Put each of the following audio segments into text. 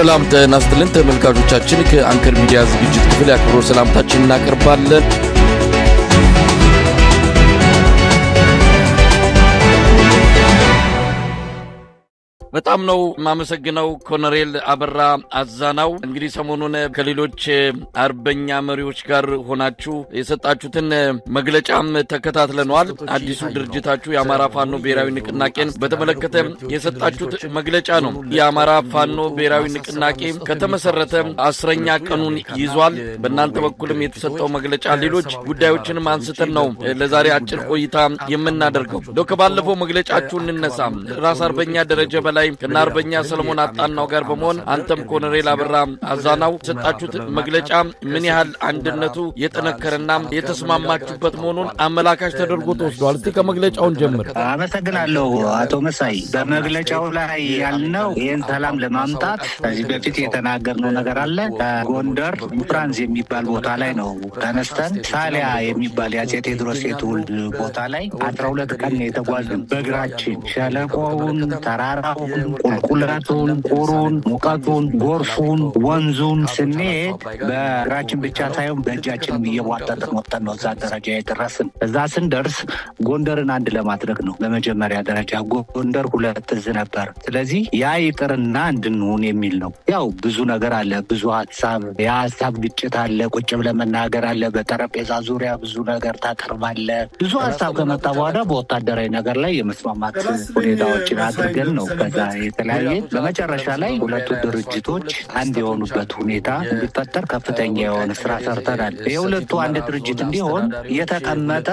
ሰላም ጤና ይስጥልን ተመልካቾቻችን፣ ከአንከር ሚዲያ ዝግጅት ክፍል የአክብሮት ሰላምታችን እናቀርባለን። በጣም ነው የማመሰግነው ኮሎኔል አበራ አዛናው። እንግዲህ ሰሞኑን ከሌሎች አርበኛ መሪዎች ጋር ሆናችሁ የሰጣችሁትን መግለጫም ተከታትለነዋል። አዲሱ ድርጅታችሁ የአማራ ፋኖ ብሔራዊ ንቅናቄን በተመለከተ የሰጣችሁት መግለጫ ነው። የአማራ ፋኖ ብሔራዊ ንቅናቄ ከተመሰረተ 10ኛ ቀኑን ይዟል። በእናንተ በኩልም የተሰጠው መግለጫ፣ ሌሎች ጉዳዮችንም አንስተን ነው ለዛሬ አጭር ቆይታ የምናደርገው። እንደው ከባለፈው መግለጫችሁ እንነሳ። ራስ አርበኛ ደረጀ በላይ ከነ አርበኛ ሰለሞን አጣናው ጋር በመሆን አንተም ኮሎኔል አበራ አዛናው የሰጣችሁት መግለጫ ምን ያህል አንድነቱ የጠነከረና የተስማማችሁበት መሆኑን አመላካች ተደርጎ ተወስዷል። እስቲ ከመግለጫውን ጀምር። አመሰግናለሁ አቶ መሳይ። በመግለጫው ላይ ያልነው ይህን ሰላም ለማምጣት ከዚህ በፊት የተናገርነው ነገር አለ። ከጎንደር ፍራንዝ የሚባል ቦታ ላይ ነው ተነስተን ሳሊያ የሚባል የአፄ ቴዎድሮስ የትውልድ ቦታ ላይ 12 ቀን የተጓዝን በእግራችን ሸለቆውን፣ ተራራውን፣ ቁልቁለቱን፣ ቁሩን፣ ሙቀቱን፣ ጎርፉን፣ ወንዙን ስንሄድ በእግራችን ብቻ ሳይሆን በእጃችንም እየቧጠጥን ወጥተን ነው እዛ ደረጃ የደረስን። እዛ ስንደርስ ጎንደርን አንድ ለማድረግ ነው። በመጀመሪያ ደረጃ ጎንደር ሁለት እዝ ነበር። ስለዚህ ያ ይቅርና እንድንሆን የሚል ነው። ያው ብዙ ነገር አለ፣ ብዙ ሀሳብ፣ የሀሳብ ግጭት አለ፣ ቁጭ ብለህ መናገር አለ። በጠረጴዛ ዙሪያ ብዙ ነገር ታቀርባለህ። ብዙ ሀሳብ ከመጣ በኋላ በወታደራዊ ነገር ላይ የመስማማት ሁኔታዎችን አድርገን ነው ከዛ የተለያየ በመጨረሻ ላይ ሁለቱ ድርጅቶች አንድ የሆኑበት ሁኔታ እንዲፈጠር ከፍተኛ የሆነ ስራ ሰርተናል። የሁለቱ አንድ ድርጅት እንዲሆን የተቀመጠ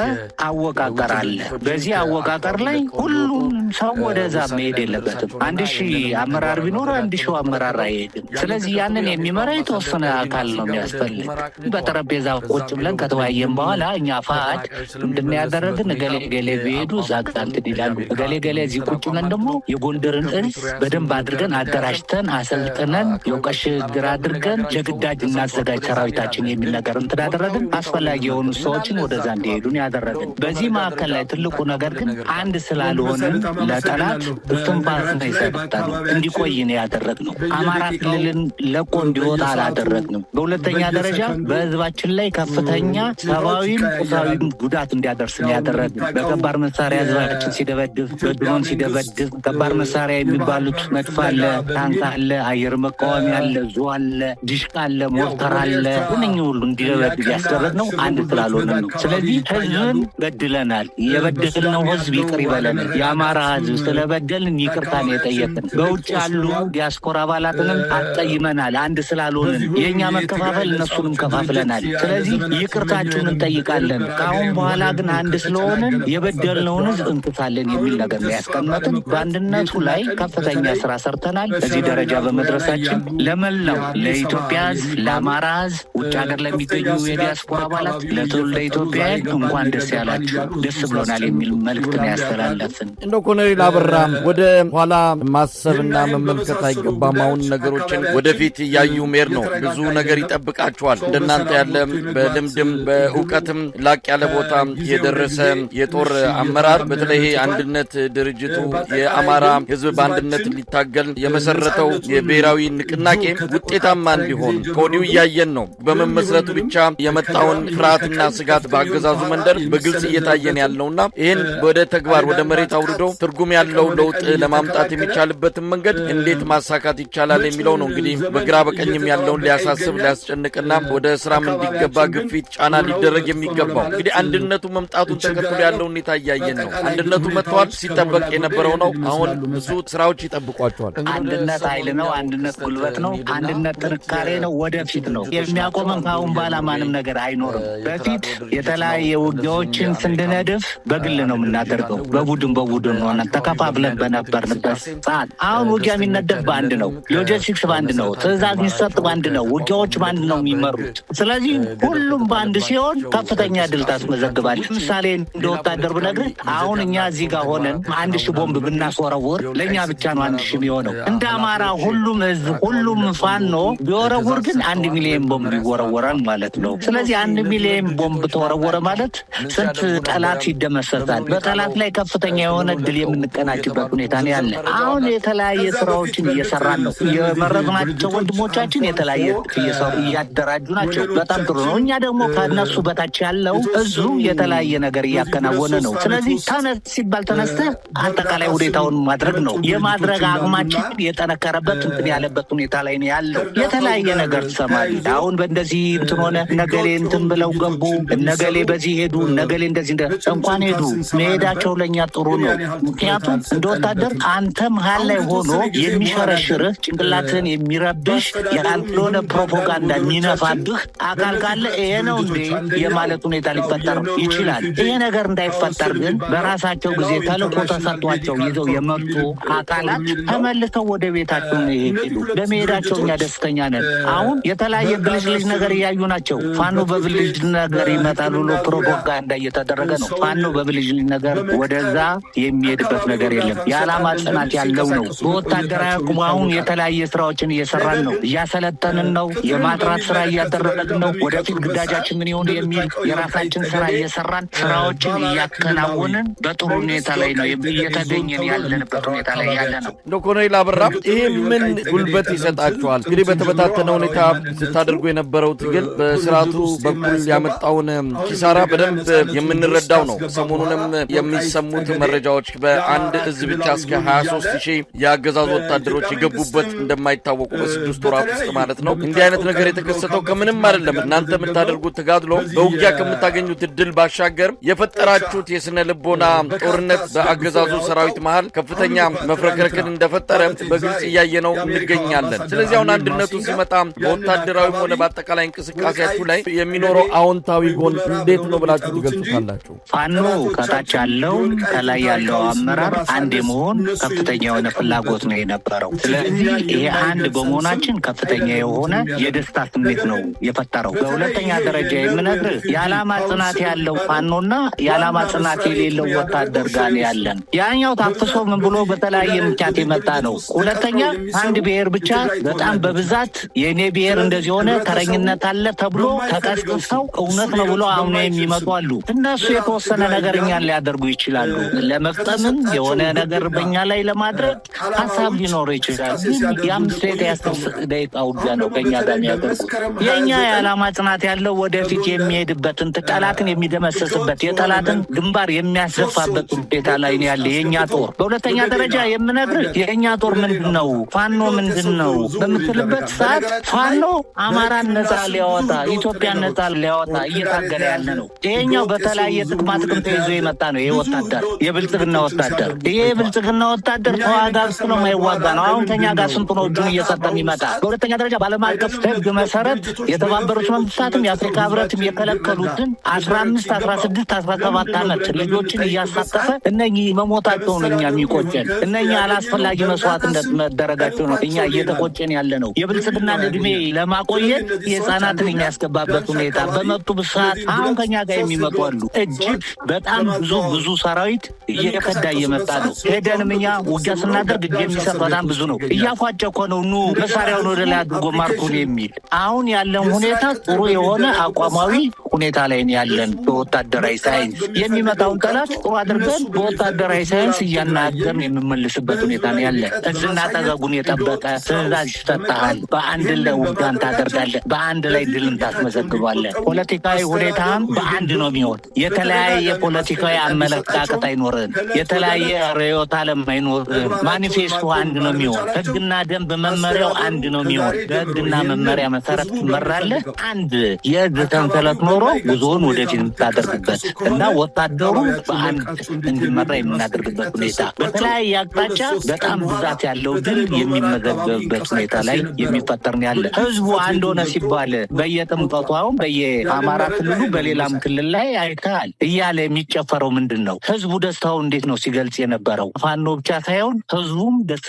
አወቃቀር አለ። በዚህ አወቃቀር ላይ ሁሉም ሰው ወደዛ መሄድ የለበትም። 1,000 አመራር ቢኖር 1,000ው አመራር አይሄድም። ስለዚህ ያንን የሚመራ የተወሰነ አካል ነው የሚያስፈልግ። በጠረጴዛ ቁጭ ብለን ከተወያየን በኋላ እኛ ፋድ ምንድን ያደረግን እገሌ ገሌ ቢሄዱ እዛ ጋር እንትን ይላሉ። እገሌ ገሌ እዚህ ቁጭ ብለን ደግሞ የጎንደርን እዝ በደንብ አድርገን አደራጅተን አሰልጥነን የእውቀት ሽግግር አድርገን ለግዳጅ እናዘጋጅ ሰራዊታችን የሚል ነገር እንትን አደረግን። አስፈላጊ የሆኑ ሰዎችን ወደዛ እንዲሄዱን ያደረግን። በዚህ መካከል ላይ ትልቁ ነገር ግን አንድ ስላልሆንን ለጠላት እስትንፋስ ነው የሰጠነው፣ እንዲቆይ ነው ያደረግነው። አማራ ክልልን ለቆ እንዲወጣ አላደረግንም። በሁለተኛ ደረጃ በህዝባችን ላይ ከፍተኛ ሰብአዊም ቁሳዊም ጉዳት እንዲያደርስ ነው ያደረግን። በከባድ መሳሪያ ህዝባችን ሲደበድብ፣ በድሮን ሲደበድብ፣ ከባድ መሳሪያ የሚባሉት መድፍ አለ፣ ታንክ አለ፣ አየር መቃወሚያ አለ፣ ዙ አለ፣ ዲሽቃ አለ፣ ሞርተር አለ። እነኚህ ሁሉ እንዲደበድብ ያስደረግነው አንድ ስላልሆነ ነው። ስለዚህ ህዝብን በድለናል። የበደልነው ህዝብ ይቅር ይበለን። የአማራ ህዝብ ስለበደልን ይቅርታን የጠየቅን። በውጭ ያሉ ዲያስፖራ አባላትንም አስቀይመናል። አንድ ስላልሆንን የእኛ መከፋፈል እነሱንም ከፋፍለናል። ስለዚህ ይቅርታችሁን እንጠይቃለን። ከአሁን በኋላ ግን አንድ ስለሆንን የበደልነውን ህዝብ እንክሳለን የሚል ነገር ነው ያስቀመጥን። በአንድነቱ ላይ ከፍተኛ ስራ ሰርተናል። በዚህ ደረጃ በመድረሳችን ለመላው ለኢትዮጵያ ህዝብ፣ ለአማራ ህዝብ፣ ውጭ ሀገር ለሚገኙ የዲያስፖራ አባላት፣ ለትውልደ ኢትዮጵያውያን እንኳን ደስ ያላችሁ፣ ደስ ብሎናል የሚል መልእክት ነው ያስተላለፍን። እንደው ኮሎኔል አበራ ወደ ኋላ ማሰብና መመልከት አይገባም። አሁን ነገሮችን ወደፊት እያዩ መሄድ ነው። ብዙ ነገር ይጠብቃችኋል። እንደናንተ ያለ በልምድም በእውቀትም ላቅ ያለ ቦታ የደረሰ የጦር አመራር፣ በተለይ ይሄ አንድነት ድርጅቱ የአማራ ህዝብ በአንድነት ሊታገል የመሰረተው የብሔራዊ ንቅናቄ ውጤታማ እንዲሆን ከወዲሁ እያየን ነው። በመመስረቱ ብቻ የመጣውን ፍርሃትና ስጋት በአገዛዙ መንደር በግልጽ እየታየን ያለውና ይህን ወደ ተግባር ወደ መሬት አውርዶ ትርጉም ያለው ለውጥ ለማምጣት የሚቻልበትን መንገድ እንዴት ማሳካት ይቻላል የሚለው ነው እንግዲህ በግራ በቀኝም ያለውን ሊያሳስብ ሊያስጨንቅና ወደ ስራም እንዲገባ ግፊት ጫና ሊደረግ የሚገባው። እንግዲህ አንድነቱ መምጣቱን ተከትሎ ያለው ሁኔታ እያየን ነው። አንድነቱ መጥተዋል፣ ሲጠበቅ የነበረው ነው። አሁን ብዙ ስራዎች ይጠብቋቸዋል። አንድነት ኃይል ነው። አንድነት ጉልበት ነው። አንድነት ጥንካሬ ነው። ወደፊት ነው የሚያቆመን። ከአሁን በኋላ ማንም ነገር አይኖርም። በፊት የተለያየ ውጊያዎችን ስንነድፍ በግል ነው የምናደርገው። በቡድን በቡድን ሆነን ተከፋፍለን በነበርንበት ሰዓት፣ አሁን ውጊያ የሚነደፍ በአንድ ነው። ሎጂስቲክስ በአንድ ነው። ትዕዛዝ የሚሰጥ በአንድ ነው። ውጊያዎች በአንድ ነው የሚመሩት። ስለዚህ ሁሉም በአንድ ሲሆን ከፍተኛ ድል ታስመዘግባለህ። ለምሳሌ እንደ ወታደር ብነግርህ አሁን እኛ እዚህ ጋር ሆነን 1,000 ቦምብ ብናስወረውር ለእኛ ብቻ ነው 1,000 የሚሆነው። እንደ አማራ ሁሉም እዝ ሁሉም ፋኖ ቢወረውር ግን 1 ሚሊዮን ቦምብ ይወረወራል ማለት ነው። ስለዚህ 1 ሚሊዮን ቦምብ ተወረወረ ማለት ስንት ጠላት ይደመሰሳል። በጠላት ላይ ከፍተኛ የሆነ ድል የምንቀናጅበት ሁኔታ ነው ያለ። አሁን የተለያየ ስራዎችን እየሰራን ነው። የመረጥናቸው ወንድሞቻችን የተለያየ እየሰሩ እያደራጁ ናቸው። በጣም ጥሩ ነው። እኛ ደግሞ ከነሱ በታች ያለው እዙ የተለያየ ነገር እያከናወነ ነው። ስለዚህ ተነስ ሲባል ተነስተህ አጠቃላይ ሁኔታውን ማድረግ ነው። የማድረግ አቅማችን የጠነከረበት እንትን ያለበት ሁኔታ ላይ ነው ያለው። የተለያየ ነገር ትሰማለህ። አሁን በእንደዚህ እንትን ሆነ፣ እነገሌ እንትን ብለው ገቡ፣ እነገሌ በዚህ ሄዱ፣ እነገሌ እንደዚህ እንኳን ሄዱ። መሄዳቸው ለእኛ ጥሩ ነው። ምክንያቱም እንደ ወታደር አንተ መሀል ላይ ሆኖ የሚሸረሽርህ፣ ጭንቅላትህን የሚረብሽ፣ ያልሆነ ፕሮፓጋንዳ የሚነፋብህ አካል ካለ ይሄ ነው እንዴ የማለት ሁኔታ ሊፈጠር ይችላል። ይሄ ነገር እንዳይፈጠር ግን በራሳቸው ጊዜ ተልእኮ ተሰጥቷቸው ይዘው የመጡ አካላት ተመልሰው ወደ ቤታቸው ነው የሄዱ። ለመሄዳቸው እኛ ደስተኛ ነን። አሁን የተለያየ ብልጭልጭ ነገር እያዩ ናቸው። ፋኖ በብልጭ ነገር ይመጣል ብሎ ፕሮፓጋንዳ እየተደረገ ነው። ፋኖ በብልጭልጭ ነገር ወደዛ የሚሄድበት ነገር የለም። የዓላማ ጽናት ያለው ነው። በወታደራዊ አቅሙ አሁን የተለያየ ስራዎችን እየሰራን ነው፣ እያሰለጠንን ነው። የማጥራት ስራ እያደረግን ነው። ወደፊት ግዳጃችን ምን ይሆን የሚል የራሳችን ስራ እየሰራን፣ ስራዎችን እያከናወንን በጥሩ ሁኔታ ላይ ነው እየተገኘን ያለንበት ሁኔታ ላይ ያለ ነው። እንደ ኮሎኔል አበራ ይሄ ምን ጉልበት ይሰጣቸዋል? እንግዲህ በተበታተነ ሁኔታ ስታደርጉ የነበረው ትግል በስርዓቱ በኩል ያመጣውን ኪሳራ በደንብ የምንረዳው ነው። ሰሞኑንም የሚሰሙት መረጃዎች በአንድ እዝ ብቻ እስከ 23 ሺህ የአገዛዙ ወታደሮች የገቡበት እንደማይታወቁ በ6 ወራት ውስጥ ማለት ነው። እንዲህ አይነት ነገር የተከሰተው ከምንም አይደለም። እናንተ የምታደርጉት ተጋድሎ በውጊያ ከምታገኙት ድል ባሻገር የፈጠራችሁት የስነ ልቦና ጦርነት በአገዛዙ ሰራዊት መሃል ከፍተኛ መፍረክረክን እንደፈጠረ በግልጽ እያየነው እንገኛለን። ስለዚህ አሁን አንድነቱ ሲመጣ በወታደራዊም ሆነ በአጠቃላይ እንቅስቃሴያችሁ ላይ የሚኖረው አዎንታዊ ጎን እንዴት ነው ብላችሁ ትገልጹታላችሁ? ፋኖ ከታች ያለው ከላይ ያለው አመራር አንድ የመሆን ከፍተኛ የሆነ ፍላጎት ነው የነበረው። ስለዚህ ይሄ አንድ በመሆናችን ከፍተኛ የሆነ የደስታ ስሜት ነው የፈጠረው። በሁለተኛ ደረጃ የምነግርህ የዓላማ ጽናት ያለው ፋኖና የዓላማ ጽናት የሌለው ወታደር ጋር ነው ያለን። ያኛው ታፍሶ ምን ብሎ በተለያየ ምክንያት የመጣ ነው። ሁለተኛ አንድ ብሔር ብቻ በጣም በብዛት የእኔ ብሔር እንደዚህ ሆነ፣ ተረኝነት አለ ተብሎ ተቀስቅሰው እውነት ነው ብሎ አሁን የሚመጡ አሉ። እነሱ የተወሰነ ነገር እኛን ሊያደርጉ ይችላሉ። ለመፍጠምም የሆነ ነገር በእኛ ላይ ለማድረግ ሀሳብ ሊኖር ይችላል። ግን የ5 ደቂቃ የ10 ደቂቃ ውጊያ ነው ከኛ ጋር የሚያደርጉት። የእኛ የዓላማ ጽናት ያለው ወደፊት የሚሄድበትን፣ ጠላትን የሚደመስስበት፣ የጠላትን ግንባር የሚያስደፋበት ሁኔታ ላይ ነው ያለ የእኛ ጦር። በሁለተኛ ደረጃ የምነግርህ የእኛ ጦር ምንድን ነው፣ ፋኖ ምንድን ነው በምትልበት ሰዓት ፋኖ አማራን ነጻ ሊያወጣ፣ ኢትዮጵያን ነጻ ሊያወጣ እየታገለ ያለ ነው። ይሄኛው በተለያየ ጥቅማ ጥቅም ተይዞ የመጣ ነው። ይሄ ወታደር የብልጽግና ወታደር፣ ይሄ የብልጽግና ወታደር ተዋጋ ነው የማይዋጋ ነው። አሁን ከኛ ጋር ስንቱ ነው እጁን እየሰጠ የሚመጣ? በሁለተኛ ደረጃ በዓለም አቀፍ ሕግ መሰረት የተባበሩት መንግስታትም የአፍሪካ ህብረትም የከለከሉትን 15፣ 16፣ 17 ዓመት ልጆችን እያሳተፈ እነኚህ መሞታቸው ነው እኛ የሚቆጨን። እነኚህ አላስፈላጊ መስዋዕትነት መደረጋቸው ነው እኛ እየተቆጨን ያለ ነው። የብልጽግናን እድሜ ለማቆየት የህፃናትን የሚያስገባበት ሁኔታ በመጡ ሰዓት አሁን ከኛ ጋር የሚመጡ አሉ። እጅግ በጣም ብዙ ብዙ ሰራዊት እየከዳ እየመጣ ነው። ሄደንም እኛ ውጊያ ስናደርግ እጅ የሚሰጥ በጣም ብዙ ነው። እያፏጨ እኮ ነው ኑ መሳሪያውን ወደ ላይ አድርጎ ማርኩን የሚል። አሁን ያለን ሁኔታ ጥሩ የሆነ አቋማዊ ሁኔታ ላይ ነው ያለን። በወታደራዊ ሳይንስ የሚመጣውን ጠላት ጥሩ አድርገን በወታደራዊ ሳይንስ እያናገርን የምመልስበት ሁኔታ ነው ያለ። እዝና ጠገጉን የጠበቀ ትዕዛዝ ይሰጥሃል። በአንድ ላይ ውጊያን ታደርጋለህ። በአንድ ላይ ድልን ታስመዘግባለህ። ፖለቲካዊ ሁኔታም በአንድ ነው የሚሆን። የተለያየ ፖለቲካዊ አመለካከት አይኖርም። የተለያየ ርዕዮተ ዓለም አይኖርም። ማኒፌስቶ አንድ ነው የሚሆን። ህግና ደንብ መመሪያው አንድ ነው የሚሆን። በህግና መመሪያ መሰረት ትመራለህ። አንድ የህግ ሰንሰለት ኖሮ ጉዞውን ወደፊት የምታደርግበት እና ወታደሩ በአንድ እንዲመራ የምናደርግበት ሁኔታ በተለያየ አቅጣጫ በጣም ብዛት ያለው ድል የሚመዘገብበት ሁኔታ ላይ የሚፈጠር ነው ያለ። ህዝቡ አንድ ሆነ ሲባል በየጥምቀቱ አሁን በየአማራ ክልሉ በሌላም ክልል ላይ አይተሃል እያለ የሚጨፈረው ምንድን ነው? ህዝቡ ደስታው እንዴት ነው ሲገልጽ የነበረው? ፋኖ ብቻ ሳይሆን ህዝቡም ደስተኛ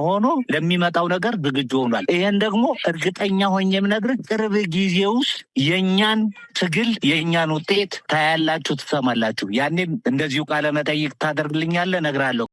ሆኖ ለሚመጣው ነገር ዝግጁ ሆኗል። ይሄን ደግሞ እርግጠኛ ሆኜ የምነግርህ ቅርብ ጊዜ ውስጥ የእኛን ትግል የእኛን ውጤት ታያላችሁ፣ ትሰማላችሁ። ያኔም እንደዚሁ ቃለ መጠይቅ ታደርግልኛለህ፣ እነግርሃለሁ።